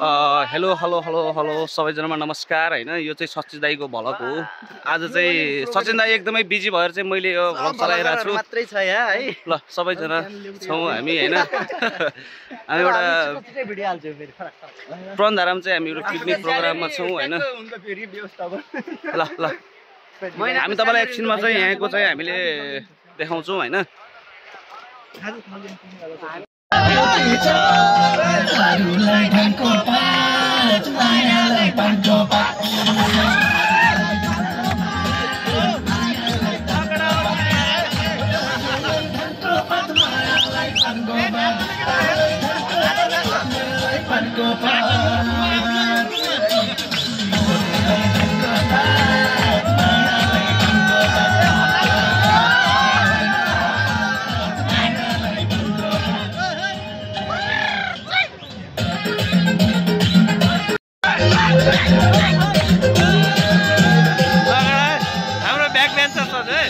Hello hello hello hello सबैजनामा नमस्कार हैन यो चाहिँ सचिन दाइको भ्लग हो। आज चाहिँ सचिन दाइ एकदमै बिजी भएर चाहिँ मैले यो भ्लग चलाइरहेको छु मात्रै छ यहाँ है। ल सबैजना छौँ हामी हैन। हामी एउटा भिडियो हाल्छु फेरि प्रन्धाराम चाहिँ हामी एउटा पिकनिक प्रोग्राममा छौँ हैन। ल ल हामी तपाईलाई एकछिनमा चाहिँ यहाँको चाहिँ हामीले देखाउँछौँ हैन। हाम्रो ब्याक बेन्चर छ है।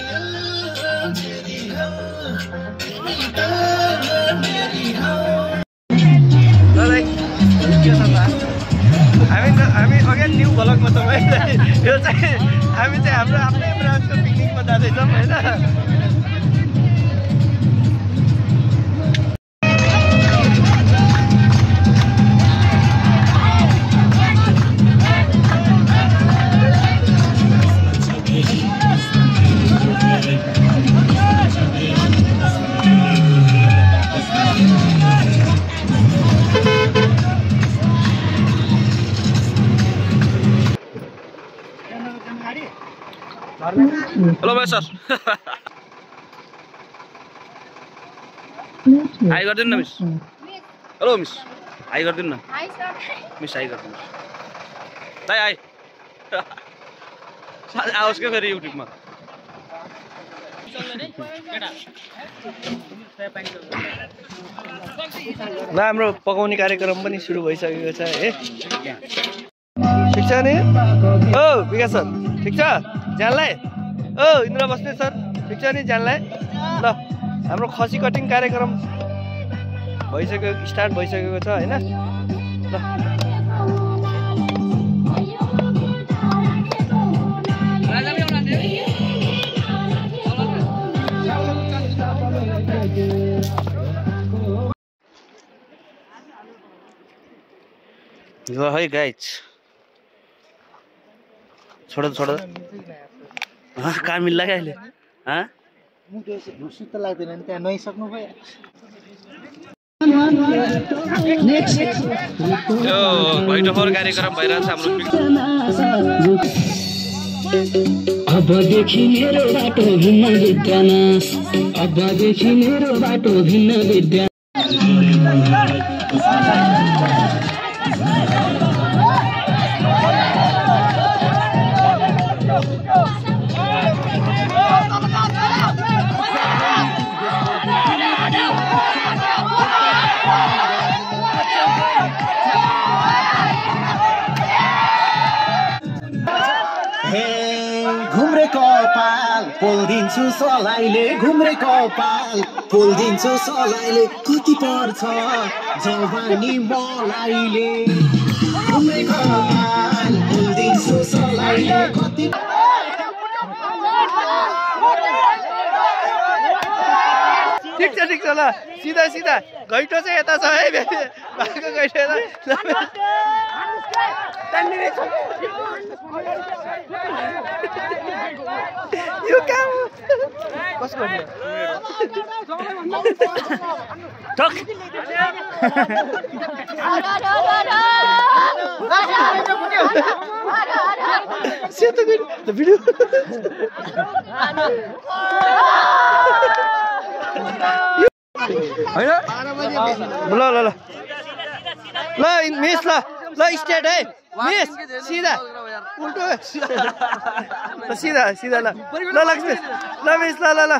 हामी अगेन न्यू भ्लगमा छौँ है। यो चाहिँ हामी चाहिँ हाम्रो आफ्नै ब्रान्चको पिकनिकमा जाँदैछौँ होइन। हेलो भाइ सर हाई गरिदिनु न मिस। हेलो मिस हाई गरिदिनु न मिस। हाई गरिदिनु दाइ हाई आओस् क्या फेरि युट्युबमा। ल हाम्रो पकाउने कार्यक्रम पनि सुरु भइसकेको छ है। ठिक छ नि ओ विकास सर ठिक छ जानलाई। ओ इन्द्र बस्ने सर ठिक छ नि जानलाई। ल हाम्रो खसी कटिङ कार्यक्रम भइसक्यो स्टार्ट भइसकेको छ होइन। ल है गाइज छोड छोड कहाँ मिल्ला क्या अहिले सुत्त लाग्दैन नि त्यहाँ नुहाइसक्नु भयो। यो भैटोफोर कार्यक्रम भइरहेछ हाम्रो। अबदेखि मेरो बाटो भिन्न विद्यानाश, अबदेखि मेरो बाटो भिन्न विद्या। घुम्रे कपाल पोल्दिन्छु सलाइले, घुम्रे कपाल पोल्दिन्छु सलाइले, कति पर्छ जवानी मलाइले। घुम्रे कपाल पोल्दिन्छु सलाइले कति। ठिक छ ल सिधा सिधा घैटो चाहिँ यता छ है भएको घैटो यो काम कसको टक सेतो भिडियो होइन। ल ल ल ल मिस ल ल स्टेट है मिस सिधा उल्टो सिधा सिधा ल ल लक्ष्मी ल मिस ल ल ल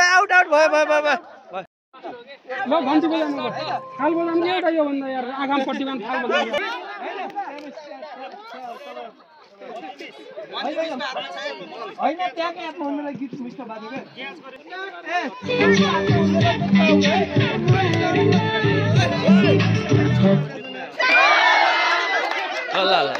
आउट आउट भयो भयो भयो भयो। ल भन्छु बोलाउनु थाल बोलाउनु एउटा यो भन्दा यार आगामपट्टिमा थाल बोलाउनु। होइन त्यहाँको एपमा उनीहरूलाई गीत मिष्ट बाजेको ल ल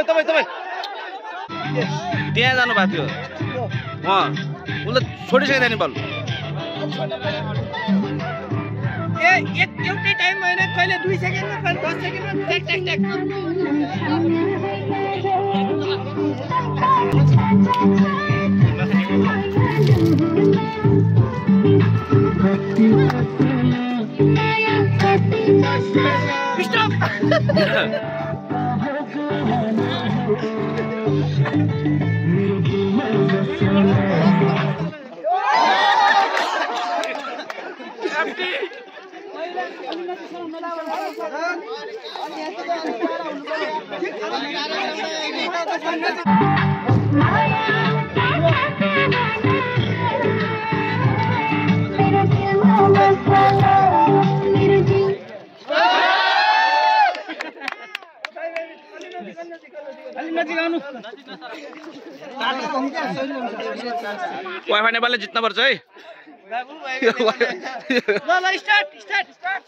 तपाईँ त्यहाँ जानु भएको थियो उसले छोडिसकेको नि बल एउटै टाइम होइन कहिले 2 सेकेन्डमा कहिले 10 सेकेन्डमा ट्याक ट्याक ट्याक स्टप वाइफाई नेपालले जित्न पर्छ है ल स्टार्ट स्टार्ट स्टार्ट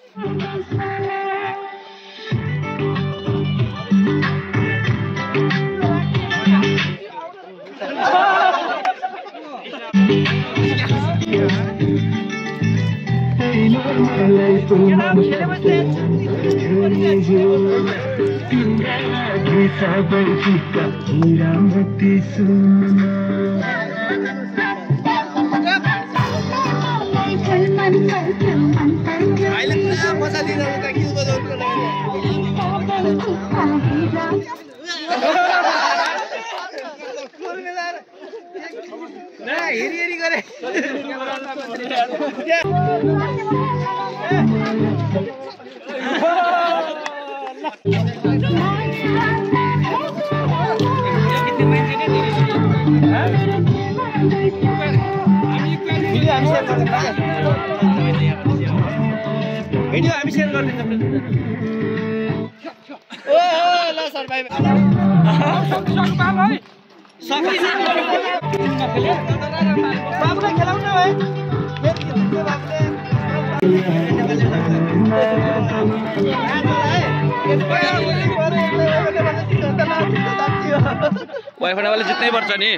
हेरी गरे भिडियो हामी सेयर गर्दैछौँ ओ ल सर भाइ बाबुलाई खेलाउन है वाइफाई वाले जित्नै पर्छ नि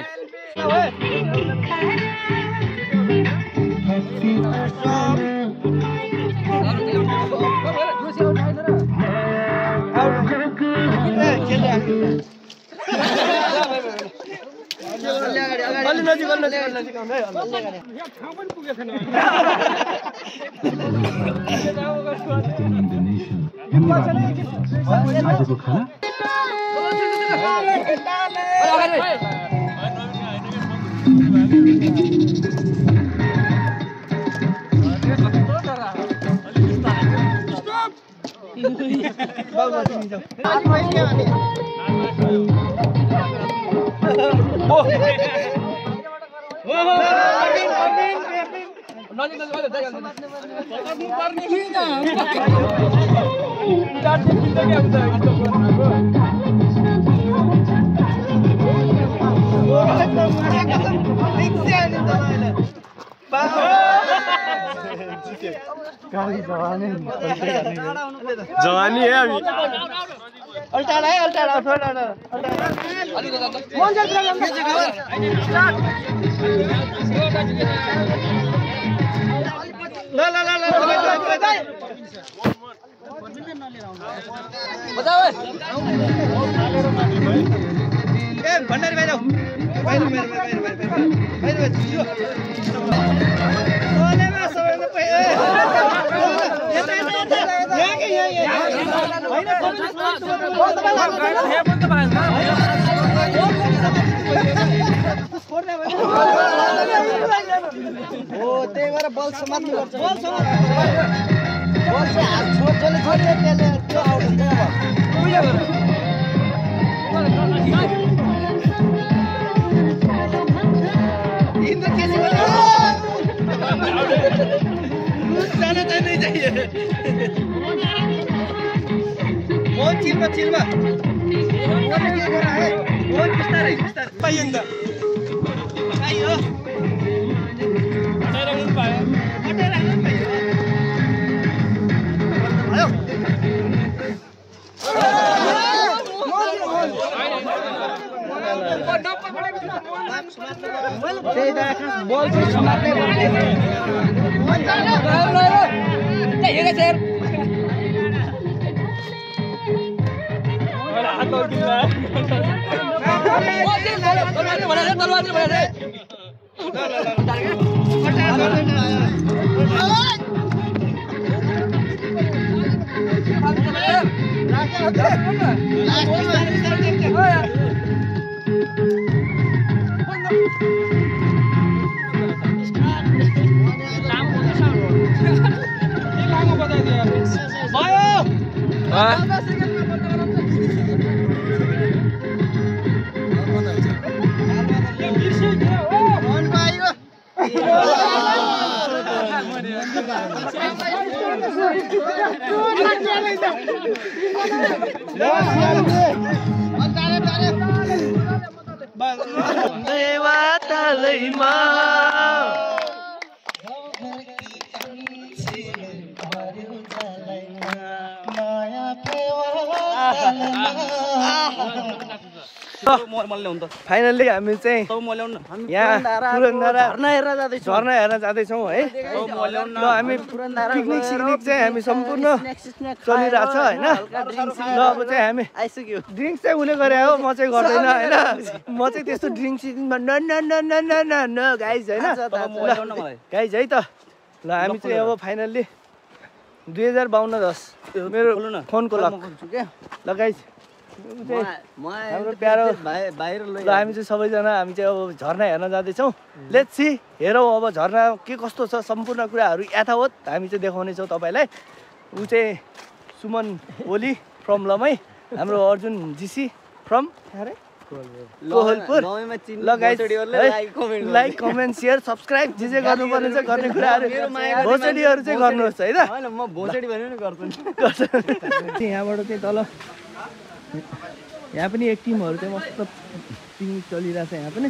अलि नजिक आउनु है ठाउँ पनि पुगेको छैन आजको खाना जवानी है अभी अल्टाड़ा है अल्टाड़ा थोड़ा ला ला ला ला ए भण्डारी बाहिर बाहिर बाहिर बाहिर बाहिर छिटो ओलेमा सबैले हो त्यही भएर बल समात्नु पर्छ बल चाहिँ हात छोड्छले छोड्यो त्यसले त्यो आउट हुन्छ जाना चाहिँ नै चाहिए बहुत चिल्मा चिल्मा बहुत बिस्तारै बिस्तारै पाइयो नि त पाइयो हटाइराख्नु पायो हटाइराख्नु पाइयो आयो त्यही त बल चाहिँ समात्नै पर्ने देवातालैमा फाइनल्ली हामी चाहिँ यहाँ झरना हेर्न जाँदैछौँ है ल हामी पिकनिक सिकनिक चाहिँ हामी सम्पूर्ण चलिरहेछ होइन ल अब चाहिँ हामी आइसक्यो ड्रिङ्क्स चाहिँ उसले गरे हो म चाहिँ गर्दैन होइन म चाहिँ त्यस्तो ड्रिङ्क्स सिक्समा न गाइज होइन गाइज है त ल हामी चाहिँ अब फाइनल्ली 2052-10 मेरो फोनको लक ल गाइज हाम्रो प्यारो बाहिर ल हामी चाहिँ सबैजना हामी चाहिँ अब झरना हेर्न जाँदैछौँ लेट्स सी हेरौँ अब झरना के कस्तो छ सम्पूर्ण कुराहरू यथावत हामी चाहिँ देखाउनेछौँ तपाईँलाई ऊ चाहिँ सुमन ओली फ्रम लमै हाम्रो अर्जुन जीसी फ्रम कोहलपुर ल guys like comment share subscribe जे जे गर्नुपर्ने छ गर्ने कुराहरू भोसडीहरू चाहिँ गर्नुहोस् है त म भोसडी भन्यो नि गर्छु यहाँबाट चाहिँ तल यहाँ पनि एक टिमहरू चाहिँ मस्त पिकनिक चलिरहेछ यहाँ पनि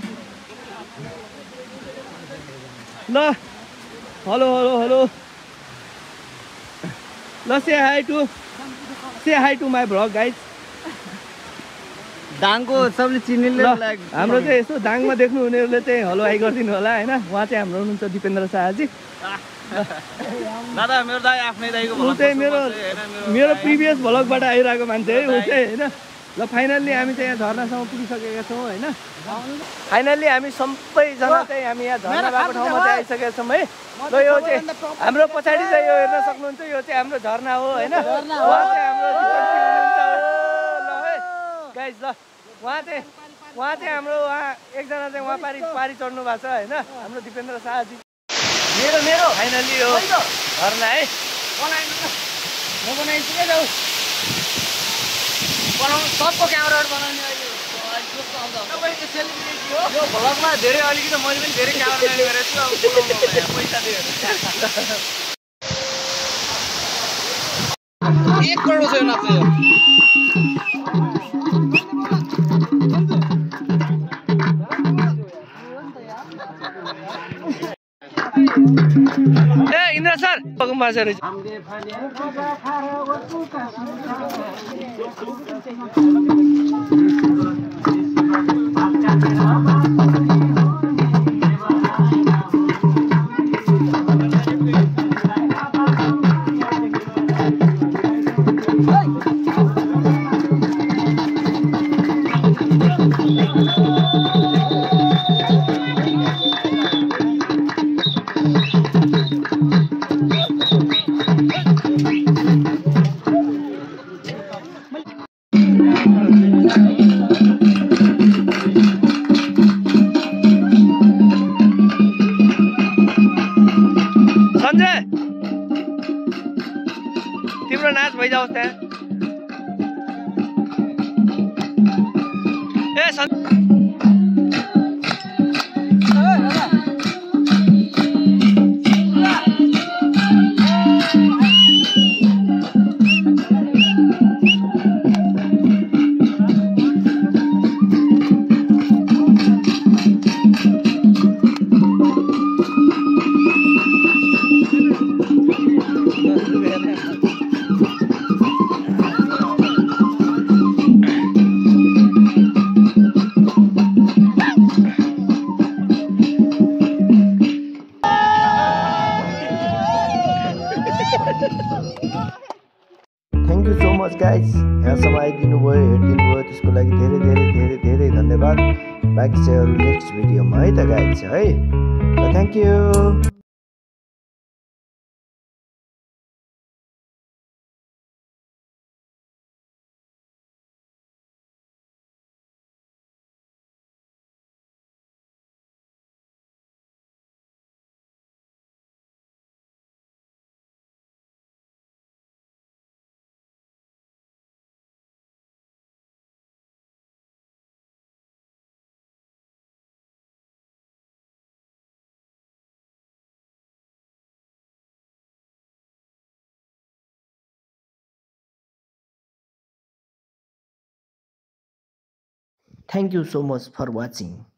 ल हेलो हेलो हेलो ल say hi to my vlog guys दाङको सबले चिन्ने हाम्रो चाहिँ यस्तो दाङमा देख्नु हुनेहरूले चाहिँ हेलो हाई गरिदिनु होला होइन उहाँ चाहिँ हाम्रो हुनुहुन्छ दिपेन्द्र शाहजी दादा मेरो दाइ आफ्नै दाइको ऊ चाहिँ मेरो प्रिभियस भ्लगबाट आइरहेको मान्छे है ऊ चाहिँ होइन ल फाइनल्ली हामी चाहिँ यहाँ झरनासम्म पुगिसकेका छौँ होइन फाइनल्ली हामी सबैजना चाहिँ हामी यहाँ झरना भएको ठाउँमा चाहिँ आइसकेका छौँ है ल यो चाहिँ हाम्रो पछाडि चाहिँ यो हेर्न सक्नुहुन्छ यो चाहिँ हाम्रो झरना हो होइन उहाँ चाहिँ हाम्रो ल है गाइज ल उहाँ चाहिँ हाम्रो एकजना चाहिँ उहाँ पारी चढ्नु भएको छ होइन हाम्रो दिपेन्द्र शाहजी मेरो फाइनल्ली हो झरना है म बनाइन्छु क्या जाऊ बनाउनु सबको क्यामेराबाट बनाउने अहिले तपाईँको सेलिब्रिटी हो यो भ्लगमा धेरै अलिकति मैले पनि धेरै क्यामेरा गरेको छु अब पैसा दिएर 1 करोड छ यो नाच्छ ए इन्द्र सर पगम बाजा रहेछ जाओस् त्यहाँ ए thank you so much guys यहाँसम्म आइदिनु भयो हेरिदिनु भयो त्यसको लागि धेरै धेरै धेरै धेरै धन्यवाद बाँकी चाहिँ अरू नेक्स्ट भिडियोमा है त गाइज है thank you Thank you so much for watching.